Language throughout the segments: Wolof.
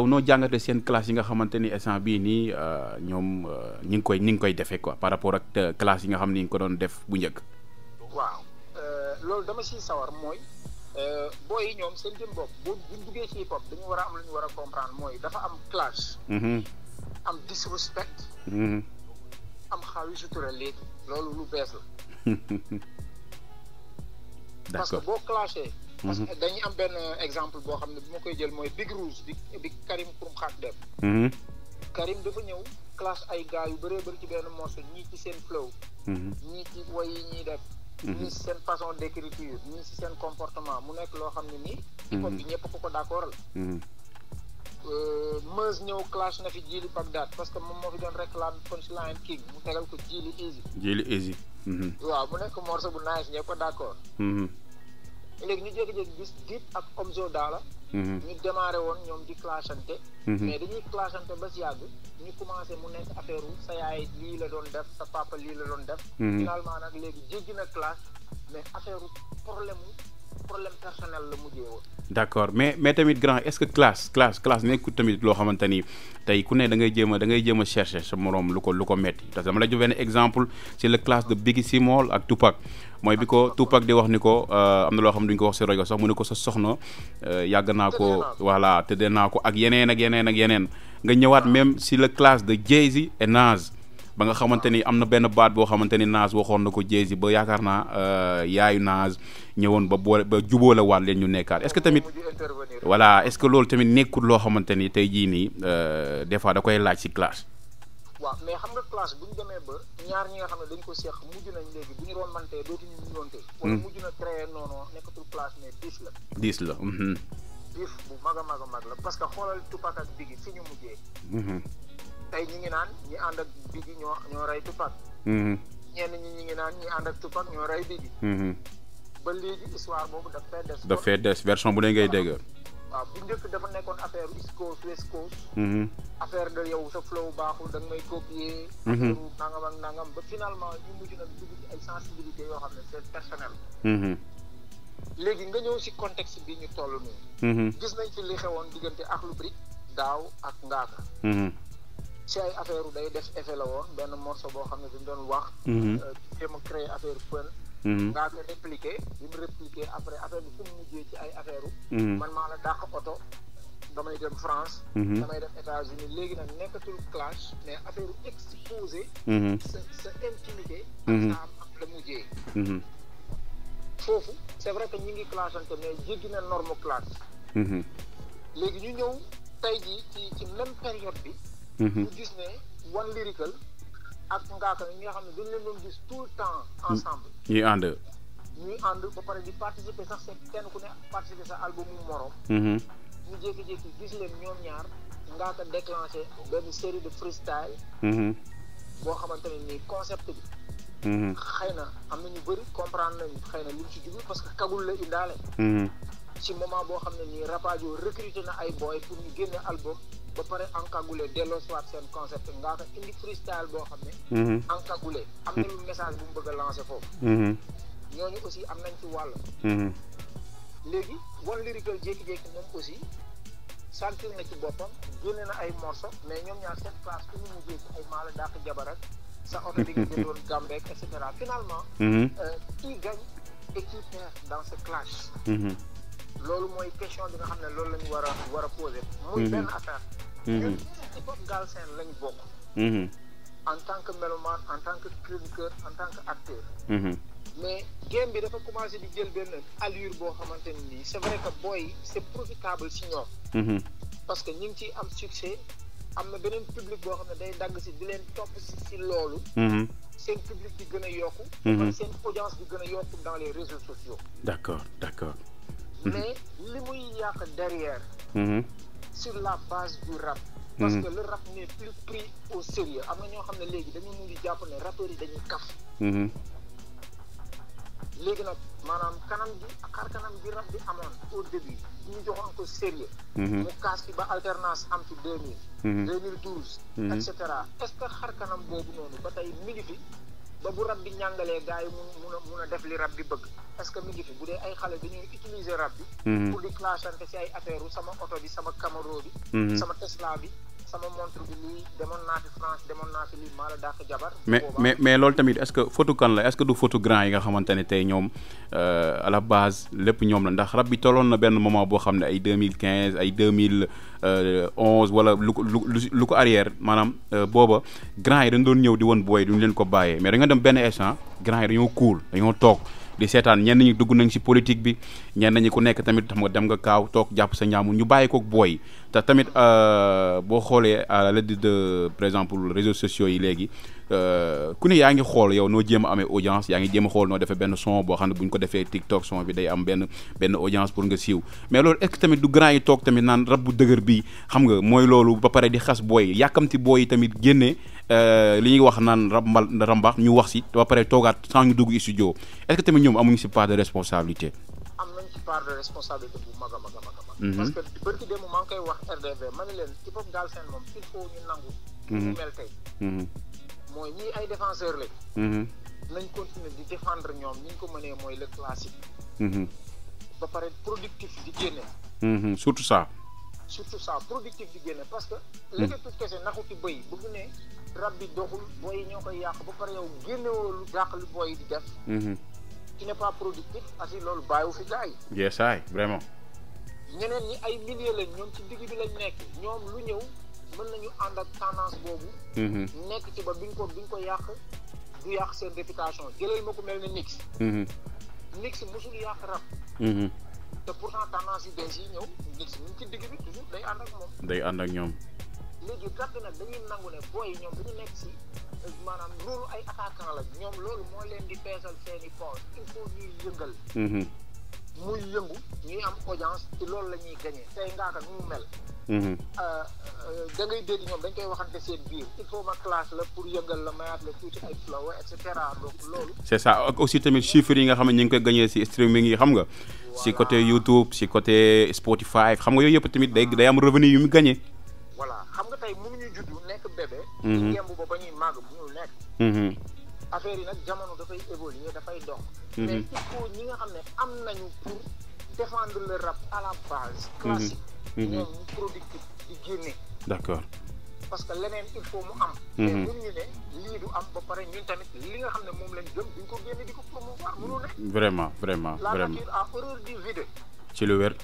yow noo jàngate seen classe yi nga xamante ni instant bii nii ñoom ñi ngi koy defee quoi par rapport ak classe yi nga xam ni nga ko doon def bu njëkk. waaw loolu dama siy sawar mooy booy yi ñoom seen jëm bopp buñ duggee ci hip hop dañu war a am lu ñu war a comprendre mooy dafa am clash. am disrespect. am xaw yu sutura léegi loolu lu bees la. parce que boo clashé. parce que dañuy am benn exemple boo xam ne bu ma koy jël mooy Big Rouge bi Karim Xurum Xaat dem. Karim dafa ñëw clash ay gars yu bëree bëri ci benn morceau ñii ci seen flow. ñii ci woy yi ñuy def. ñii ci seen façon d'écriture ñii ci seen comportement mu nekk loo xam ne nii. hip hop bi ñëpp ko d'accord la. Meuse ñëw clash na fi Jili Bagdad parce que moom moo fi doon réclame punchline king mu tegal ko Jili Easy. Jili Easy. waaw mu nekk morceau bu nice ñëpp ko d'accord. léegi ñu jékki-jékki gis Dip ak Omzo Dollar. ñu démarré woon ñoom di clashante. mais dañuy clashante ba si yàgg ñu commencé mu nekk affaire sa yaay lii la doon def sa papa lii la doon def. finalement nag léegi jéggi na clash mais affaire problème personnel la mujjee woon. d'accord mais tamit grand est-ce que classe nekkul tamit loo xamante ni tey ku ne da ngay jéem a chercher sa moroom lu ko metti parce que dama la jox benn exemple c'est le classe de Biggie Small ak Tupac mooy bi ko Tupac di wax ni ko am na loo xam ne duñ ko wax si rajo sax mu ne ko sa soxna yàgg naa ko voilà tëddee naa ko ak yeneen nga ñëwaat même si le classe de Jay-Z et Nas ba nga xamante ni am na benn baat boo xamante ni Nas waxoon na ko Jay-Z ba yaakaar naa yaayu Nas ñëwoon ba jubóole waat leen ñu nekkaat est-ce que tamit voilà est-ce que loolu tamit nekkul loo xamante ni tey jii nii des fois da koy laaj ci classe. waaw mais xam nga classe bu ñu demee ba ñaar ñi nga xam ne dañ ko seex mujj nañ léegi bu ñu rombantee dootuñu ñu yoonte wala mujj na créé noonu nekkatul classe mais diis la. diis la. diis bu mag a mag la parce que xoolal Tupac ak Biggie fi ñu mujjee. tey ñi ngi naan ñi ànd ak Biggie ñoo rey Tupac. ñenn ñi ngi naan ñi ànd ak Tupac ñoo rey Biggie. ba léegi histoire boobu daf fee des version bu ne ngay dégg. waaw bu njëkk dafa nekkoon affaire East Coast West Coast. affaire de yow sa flow baaxul da nga may copier. affaire nangam ak nangam ba finalement ñu mujj nag dugg ci ay sensibilité yoo xam ne c'est personnel. léegi nga ñëw si contexte bi ñu toll nii. gis nañ fi li xewoon diggante Akhlou daaw ak Ngaaka. si ay affaire day def effet la woon benn morceau boo xam ne dañ doon wax. jéem a créer affaire fën. ngaa ko répliqué bi mu répliqué après affaire bi fu mu mujjee ci ay affaire man maa la dàq oto damay dem France. damay dem États-Unis léegi nag nekkatul clash mais affaire exposé sa intimité ak sa am la mujjee foofu c'est vrai que ñi ngi clashante mais jéggi na norme clash léegi ñu ñëw tey jii ci même période bi ñu gis ne One Lyrical ak Ngaaka ñi nga xam ne dañ leen doon gis tout le temps ensemble ñuy ànd ba pare di participer sax seen kenn ku ne participer sa album mu morom ñu jékki-jékki gis leen ñoom ñaar Ngaaka déclenché benn série de freestyle boo xamante ne nii concept bi xëy na am na ñu bëri comprendre nañu xëy na li mu ci jublu parce que kagul la indaale ci moment boo xam ne nii Rapadio recruté na ay boy pour ñu génne album ba pare encagoulé delloo soit seen concept Ngaaka indi freestyle boo xam ne encagoulé am na lu message bu mu bëgg a lancé foofu ñooñu aussi am nañ ci wàll léegi One Lyrical jékki-jékki moom aussi sentir na ci boppam génne na ay morceau mais ñoom ñaar seen classe ku ñu mujjee ci ay maala dàq jabar ak sa oto bi nga jëndoon Gambek et cetera finalement qui gagne et qui perd dans ce clash loolu mooy question bi nga xam ne loolu la ñu war a poser muy benn affaire ñun hip hop Galsen lañ bokk en tant que mélomane en tant que chroniqueur en tant que acteur mais game bi dafa commencé di jël benn allure boo xamante ne nii c'est vrai que booy c'est profitable si ñoom parce que ñu ngi ciy am succès am na beneen public boo xam ne day dagg si di leen topp si loolu seen public bi gën a yokku seen audience bi gën a yokku dans les réseaux sociaux d'accord mais li muy yàq derrière sur la base du rap parce que le rap n'est plus pris au sérieux am na ñoo xam ne léegi dañu mun di jàpp ne rappeurs yi dañuy kaf léegi nag maanaam xar kanam bi rap bi amoon au début ñu joxoon ko sérieux mu kaas fi ba alternance am ci 2000 2012 et cetera est-ce que xar kanam boobu noonu ba tey mi ngi fi ba bu rab bi ñàngalee gars yi mun a def li rab bi bëgg est-ce que mi ngi fi bu dee ay xale dañuy utiliser rab bi pour di clashante ci ay affaire sama oto bi sama Camaro bi sama Tesla bi sama montre bi lii demoon naa fi France demoon naa fi lii maa la dàq jabar mais loolu tamit est-ce que photo kan la est-ce que du photo grand yi nga xamante ne tey ñoom à la base lépp ñoom la ndax rab bi tolloon na benn moment boo xam ne ay 2015 ay 2011 wala lu ko arrière maanaam booba grand yi dañ doon ñëw di woon booy duñu leen ko bàyyee mais dañoo dem benn instant grand yi dañoo cool dañoo toog di seetaan ñenn ñi dugg nañ ci politique bi ñenn ñi ku nekk tamit xam nga dem nga kaaw toog jàpp sa ñaamu ñu bàyyi ko booy te tamit boo xoolee à l'aide de par exemple réseaux sociaux yi léegi ku ne yaa ngi xool yow noo jéem a amee audience yaa ngi jéem a xool noo defee benn son boo xam ne bu ñu ko defee TikTok son bi day am benn audience pour nga siiw mais loolu est-ce que tamit du grand yi toog tamit naan rab bu dëgër bi xam nga mooy loolu ba pare di xas booy yàkkamti booy yi tamit génnee li ñuy wax naan rambax ñu wax si ba pare toogaat sans ñu dugg studio est-ce que tamit ñoom amuñu si part de responsabilité. am nañ ci part de responsabilité bu mag a mag a mag a mag. parce que bërki démb maa ngi koy wax RDV ma ne leen hip hop Galsen moom il faut ñu nangu. ñu mel tey. mooy ñii ay défenseur lañ. nañ continuer di défendre ñoom ñi ñu ko mënee mooy le classique. ba pare productif di génne. surtout ça. surtout ça productif di génne parce que. léegi tout kese naxuti bëy bëgg ne rab bi doxul booy yi ñoo koy yàq ba pare yow génnewoo lu dàq lu booy yi di def. qui n'est pas productif asi loolu bàyyiwu fi gars yi. yes ay vraiment. ñeneen ñi ay milieu lañ ñoom ci digg bi lañ nekk ñoom lu ñëw mën nañu ànd ak tendance boobu. nekk ci ba biñ ko yàq du yàq seen réputation jëlal ma ko mel ne Nix. Nix musul yàq rab. te pourtant tendance yu bees yi ñëw Nix ñu ci digg bi toujours day ànd ak moom. day ànd ak ñoom. léegi rab bi nag dañuy nangu ne booy yi ñoom dañu nekk si maanaam loolu ay attaquant la ñoom loolu moo leen di peesal seeni poche il faut ñuy yëngal. muy yëngu ñuy am audience ci loolu la ñuy gagné tey Ngaaka nu mu mel. da ngay dégg ñoom dañ koy waxante seen biir il faut ma classe la pour yëngal la mayaat la tuuti ay flow et cetera donc loolu. c'est ça ak aussi tamit chiffres yi nga xam ne ñu ngi koy gagné si streaming yi xam nga. si côté YouTube si côté Spotify xam nga yooyu yëpp tamit day am revenu yu mu gagné. voilà xam nga tey mënuñu juddu nekk bébé. ñu ngemb ba ñuy màgg bu ñu nekk. affaire yi nag jamono dafay évoluer dafay dox. mais il faut ñi nga xam ne am nañu pour défendre le rap à la base. classique. ñoom ñu productif di génne. d'accord. parce que leneen il faut mu am. mais mënuñu ne lii du am ba pare ñun tamit li nga xam ne moom lañ gëm duñ ko génne di ko promouvoir mënul ne. vraiment. la nature a horreur du vide. ci lu wér.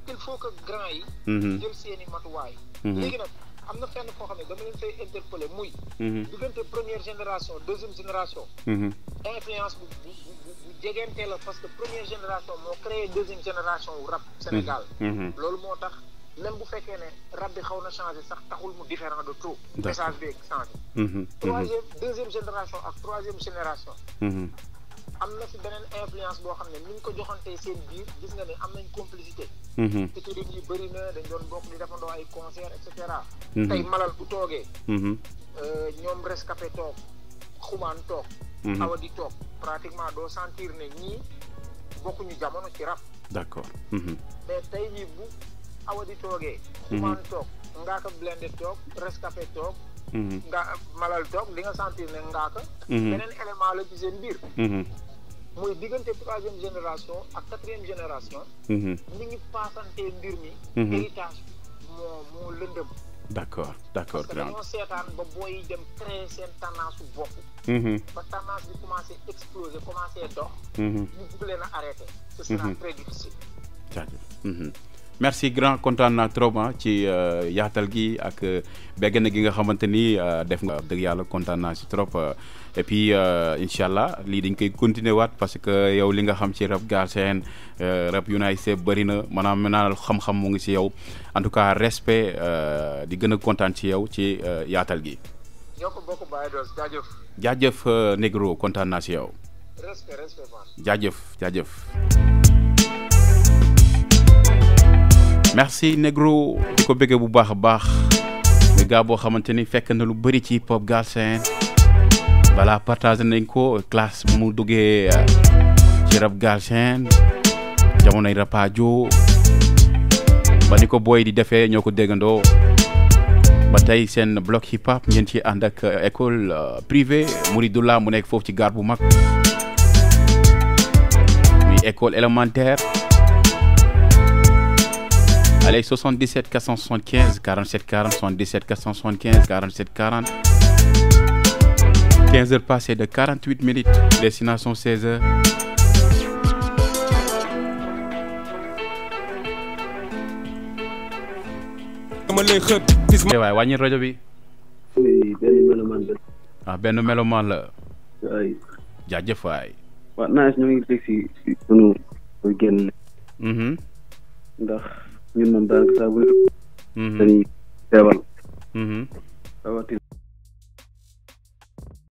il faut que grand yi. jël seeni matuwaay. léegi nag am na fenn foo xam ne dama leen fay interpeller muy. diggante première génération deuxième génération. influence bu jegente la parce que première génération moo créé deuxième génération wu rap Sénégal. loolu moo tax même bu fekkee ne rap bi xaw na changé sax taxul mu différent de trop. message bi changé. deuxième génération ak troisième génération. am na fi beneen influence boo xam ne ni ñu ko joxantee seen biir gis nga ne am nañ complicité. études yi bëri na dañ doon bokk di defandoo ay concert et cetera. tey malal bu toogee. ñoom rescapé toog xumaan toog. awa di toog pratiquement doo sentir ne ñii bokkuñu jamono ci rap. d'accord. mais tey jii bu awa di toogee. xumaan toog Ngaaka blende toog rescapé toog. nga malal toog li nga sentir ne Ngaaka. beneen élément la ci seen biir. muy diggante troisième génération ak quatrième génération. ni ñu paasantee mbir mi. héritage moo lëndëm. d'accord parce que dañoo seetaan ba booy dem créer seen tendance su bopp. ba tendance bi commencé exploser commencé dox. ñu bugg leen a arrêter. ce sera très difficile. jaajëf. merci grand kontaan naa trop ci yaatal gi ak begg na gi nga xamante ni def nga dëgg yàlla kontaan naa si trop et puis incha allah lii dañ koy continuer waat parce que yow li nga xam ci rap Galsen rap United bëri na maanaam naa xam-xam mu ngi si yow en tout cas respect di gën a kontaan ci yow ci yaatal gi. ñoo ko bokk Baye Doss jaajëf. jaajëf Negro kontaan naa si yow. respect jaajëf. merci Negro di ko bëggee bu baax a baax nga gaa boo xamante ni fekk na lu bëri ci hip hop Galsen balaa partagé nañ ko classe bu mu duggee ci rap Galsen jamonoy rapajo ba ni ko booy di defee ñoo ko déggandoo ba tey seen bloc hip hop ngeen ci ànd ak école privée Mouridullah mu nekk foofu ci gaar bu mag muy école élémentaire allez 77 475 47 40 77 475 47 40 15 heures passées de 48 minutes destination 16 heures. waay wàññi rajo bi. benn melomaan la. ah benn melomaan la. waay. jaajëf waay. waaw naa ñoo ngi teg si sunu génn. ndax ñun moom daanaka saa bu dañuy teewal. rawatina